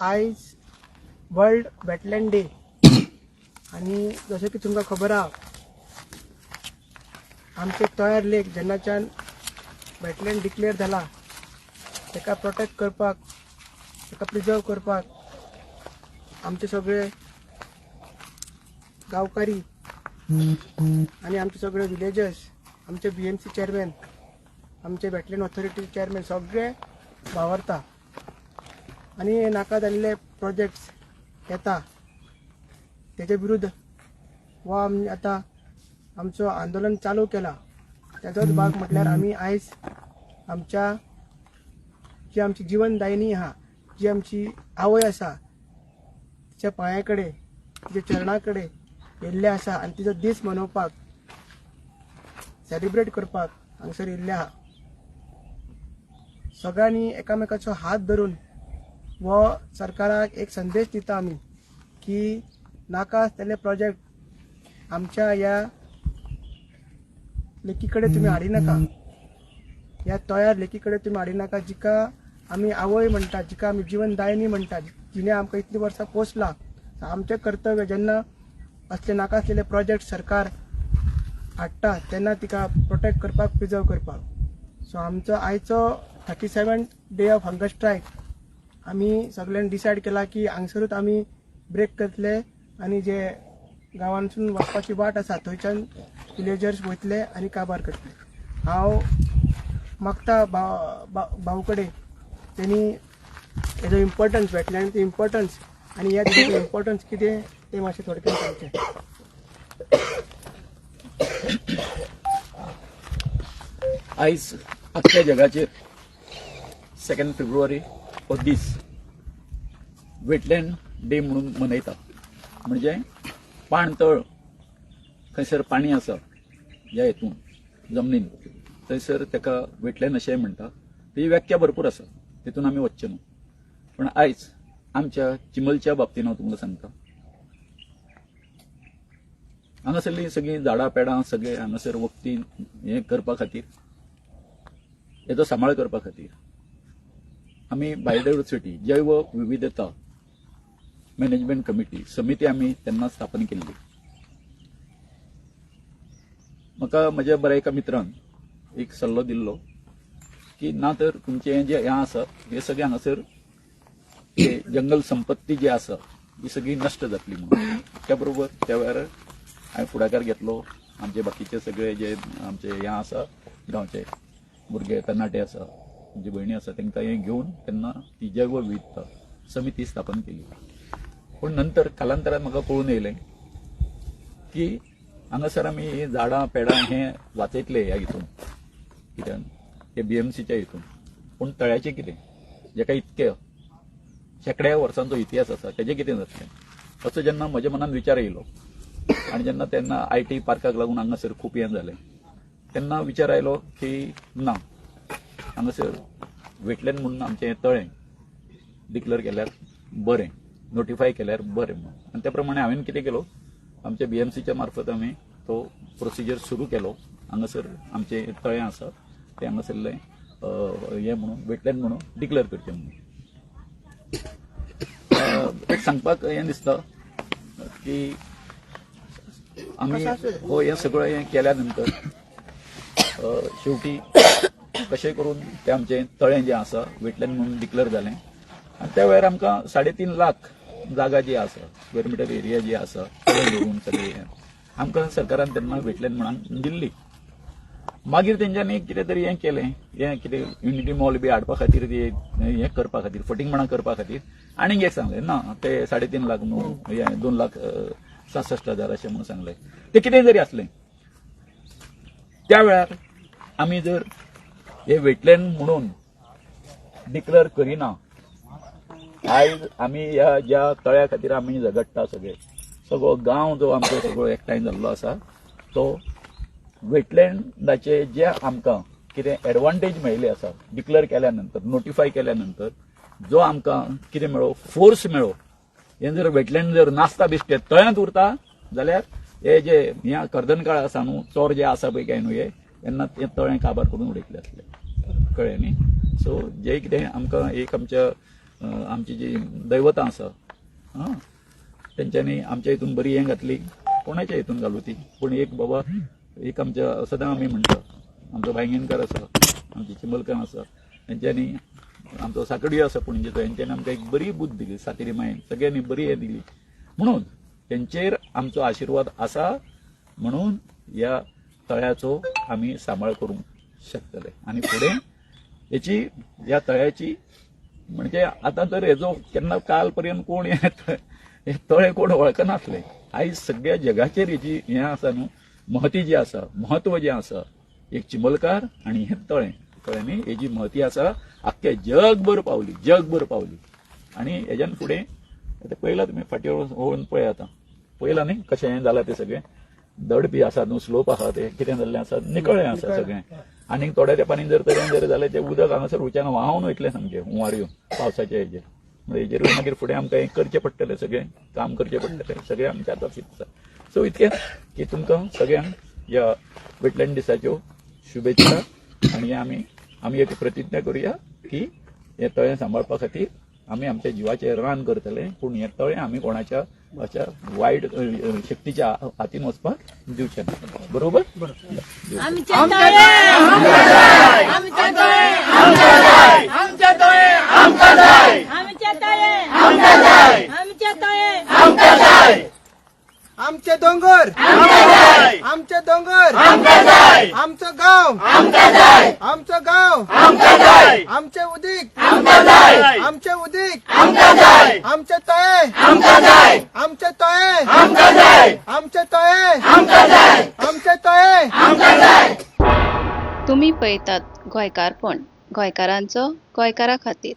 आयज world wetland day आनी जशें की तुमकां खबर आहा, आमचे तोयार लेक जेन्नाच्यान वेटलँड डिक्लेअर जाला ताका प्रोटेक्ट करपाक, ताका प्रिजर्व करपाक आमचे सगळे गांवकारी आनी आमचे सगळे विलेजर्स, आमचे BMC chairman, आमचे वेटलँड ऑथॉरिटी चेअरमॅन सगळे वावरता आनी हे नाका जाल्ले प्रोजेक्ट्स येता तेजे विरुद्ध हो आमी आतां आमचो आंदोलन चालू केला. तेजोच भाग म्हटल्यार आमी आयज आमच्या जी आमची जिवनदायिनी आहा, जी आमची आवय आसा, तिच्या पांया कडेन, तिच्या चरणा कडेन येयल्ले आसा आनी तिचो दीस मनोवपाक, सेलिब्रेट करपाक हांगसर येयल्ले आहा. सगळ्यांनी एकामेकाचो हात धरून हो सरकाराक एक संदेश दिता आमी की नाका आसलेले प्रोजेक्ट आमच्या ह्या लेकी कडेन तुमी हाडिनाका, ह्या तयार लेकी कडेन तुमी हाडिनाका, जिका आमी आवय म्हणटा, जिका आमी जिवनदायिनी म्हणटा, जिणे आमकां इतलीं वर्सां पोसला. आमचें कर्तव्य जेन्ना असले नाका आसलेले प्रोजेक्ट सरकार हाडटा तेन्ना तिका प्रोटेक्ट करपाक, प्रिजर्व करपाक. सो आमचो आयचो 37th day of hunger strike आमी सगळ्यांनी डिसायड केला की हांगसरूच आमी ब्रेक करतले आनी जे गांवांतसून वचपाची वाट आसा थंयच्यान विलेजर्स वयतले आनी काबार करतले. हांव मागता भाऊ कडेन तेणी हेजो इम्पॉर्टन्स, वेटलँडचो इम्पॉर्टन्स आनी ह्या दिसाचो इम्पॉर्टन्स कितें तें मातशें थोडक्यान सांगचें. आयज आख्ख्या जगाचेर 2 फेब्रुवारी हो दीस वेटलँड डे म्हणून मनयता. म्हणजे पाणतळ खंयसर पाणी आसा ह्या हेतून जमनीन थंयसर ताका वेटलँड अशेंय म्हणटा. ती व्याख्या भरपूर आसा, तितून आमी वचचें न्हू. पण आयज आमच्या चिमलच्या बाबतीन हांव तुमकां सांगता, हांगासरलीं सगळीं झाडां पेडां सगळे हांगासर वखदी हें करपा खातीर, हेचो सांबाळ करपा खातीर आमी बायोडायवर्सिटी जैव विविधता मॅनेजमेंट कमिटी समिती आमी तेन्ना स्थापन केल्ली. म्हाका म्हज्या बऱ्या एका मित्रान एक सल्लो दिल्लो की ना तर तुमचें जें हें आसा हें सगळें हांगासर जंगल संपत्ती जी आसा ही सगळी नश्ट जातली म्हणून. त्या बरोबर त्या वेळार हांवें फुडाकार घेतलो. आमचे बाकीचे सगळे जे आमचे हें आसा गांवचे भुरगे तरणाटे आसा, आमची भयणी आसा, तांकां हें घेवन तेन्ना ती जैव विविधता समिती स्थापन केली. पूण नंतर कालांतरान म्हाका कळून येयलें की हांगासर आमी हीं झाडां पेडां हें वाचयतले ह्या हितून, कित्याक हे BMCच्या हितून. पूण तळ्याचें कितें, जेका इतके शेंकड्या वर्सांचो इतिहास आसा, तेजें कितें जातलें असो जेन्ना म्हज्या मनान विचार येयलो आनी जेन्ना तेन्ना IT पार्काक लागून हांगासर खूब हें जालें तेन्ना विचार आयलो की ना, हांगासर वेटलँड म्हणून आमचें हें तळें डिक्लेअर केल्यार बरें, नोटिफाय केल्यार बरें म्हणून. आनी त्या प्रमाणे हांवें कितें केलो, आमच्या BMCच्या मार्फत आमी तो प्रोसिजर सुरू केलो. हांगासर आमचें तळें आसा तें हांगासरलें हें म्हणून वेटलँड म्हणून डिक्लेअर करचें म्हणून. एक सांगपाक हें दिसता की आमी हो हें सगळें हें केल्या नंतर शेवटी कशें करून तें आमचें तळें जें आसा वेटलँड म्हणून डिक्लेअर जालें. आनी त्या वेळार आमकां 3.5 लाख जागा जी आसा, स्क्वेअर मिटर एरिया जी आसा तळें धरून सगळें आमकां सरकारान तेन्ना वेटलँड म्हणून दिल्ली. मागीर तेंच्यांनी कितें तरी हें केलें, हें कितें युनिटी मॉल बी हाडपा खातीर, हें करपा खातीर, फटींगपणां करपा खातीर आनीक एक सांगलें ना ते 3.5 लाख न्हू, हें 2,66,000 अशें म्हणून सांगलें. तें कितें जरी आसलें त्या वेळार आमी जर हे वेटलँड म्हणून डिक्लेअर करिना, आयज आमी ह्या ज्या तळ्या खातीर आमी झगडटा सगळे, सगळो गांव जो आमचो सगळो एकठांय जाल्लो आसा तो वेटलँडाचे जे आमकां कितें एडवांटेज मेळिल्ली आसा डिक्लेअर केल्या नंतर, नोटिफाय केल्या नंतर जो आमकां कितें मेळो, फोर्स मेळो, हें जर वेटलँड जर नासता बिश्टें तळ्यांत उरता जाल्यार हे जे ह्या कर्दनकाळ आसा न्हू, चोर जे आसा पळय काय न्हू, हे तेन्ना तें तळें काबार करून उडयतले आसले, कळ्ळें न्ही. सो जे कितें आमकां एक आमच्या आमची जी दैवतां आसा, आं, तेंच्यांनी आमच्या हितून बरी हें घातली, कोणाच्या हितून घालूं ती, पूण एक बाबा एक आमच्या सदां आमी म्हणटा, आमचो वांयगणकार आसा, आमची चिंबलकार आसा, तेंच्यांनी आमचो साकडयो आसा पणजेचो, हेंच्यांनी आमकां एक बरी बुद्द दिली, सातेरी मायेन सगळ्यांनी बरी हें दिली, म्हणून तेंचेर आमचो आशिर्वाद आसा, म्हणून ह्या तळ्याचो आमी सांबाळ करूंक शकतले. आनी फुडें हेची ह्या तळ्याची म्हणजे आतां तर हेजो केन्ना काल पर्यंत कोण हे तळें कोण वळखनासले, आयज सगळ्या जगाचेर हेजी हें आसा न्हू, महती जी आसा, म्हत्व जें आसा, एक चिंबलकार आनी हें तळें, कळ्ळें न्ही, हेजी महती आसा आख्खे जगभर पावली, जगभर पावली. आनी हेज्यान फुडें आतां पळयलां तुमी, फाटीं वळून पळय, आतां पळयलां न्ही कशें हें जालां तें सगळें, दड बी आसा न्हू, स्लोप आसा, तें कितें जाल्लें आसा, निकळ्ळें आसा सगळें. आनी थोड्या तेंपानी जर तरेन जर जाल्यार तें उदक हांगासर उच्यान व्हांवन वयतलें सामकें, हुंवार येवन पावसाच्या हेजेर, म्हणजे हेजेर मागीर फुडें आमकां हें करचें पडटलें, सगळें काम करचें पडटलें, सगळें आमच्या हातांत आसा. सो इतकें की तुमकां सगळ्यांक ह्या वेटलँड दिसाच्यो शुभेच्छा. आनी आमी आमी एक प्रतिज्ञा करुया की हें तळें सांबाळपा खातीर आमी आमच्या जिवाचें रान करतले, पूण हें तळें आमी कोणाच्या अशा वायट शक्तीच्या हातीन वचपाक दिवचें ना, बरोबर? आमचें तळें आमचें तळें आमचें तळें आमचें तळें आमचें तळें. आमचे दोंगर, आमचे दोंगर, आमचो गांव, आमचो गांव, आमचे उदीक, आमचे उदीक, आमचे तळे, आमचे तळे, आमचे तळे, आमचे तळे. तुमी पळयतात गोंयकारपण, गोंयकारांचो गोंयकारा खातीर.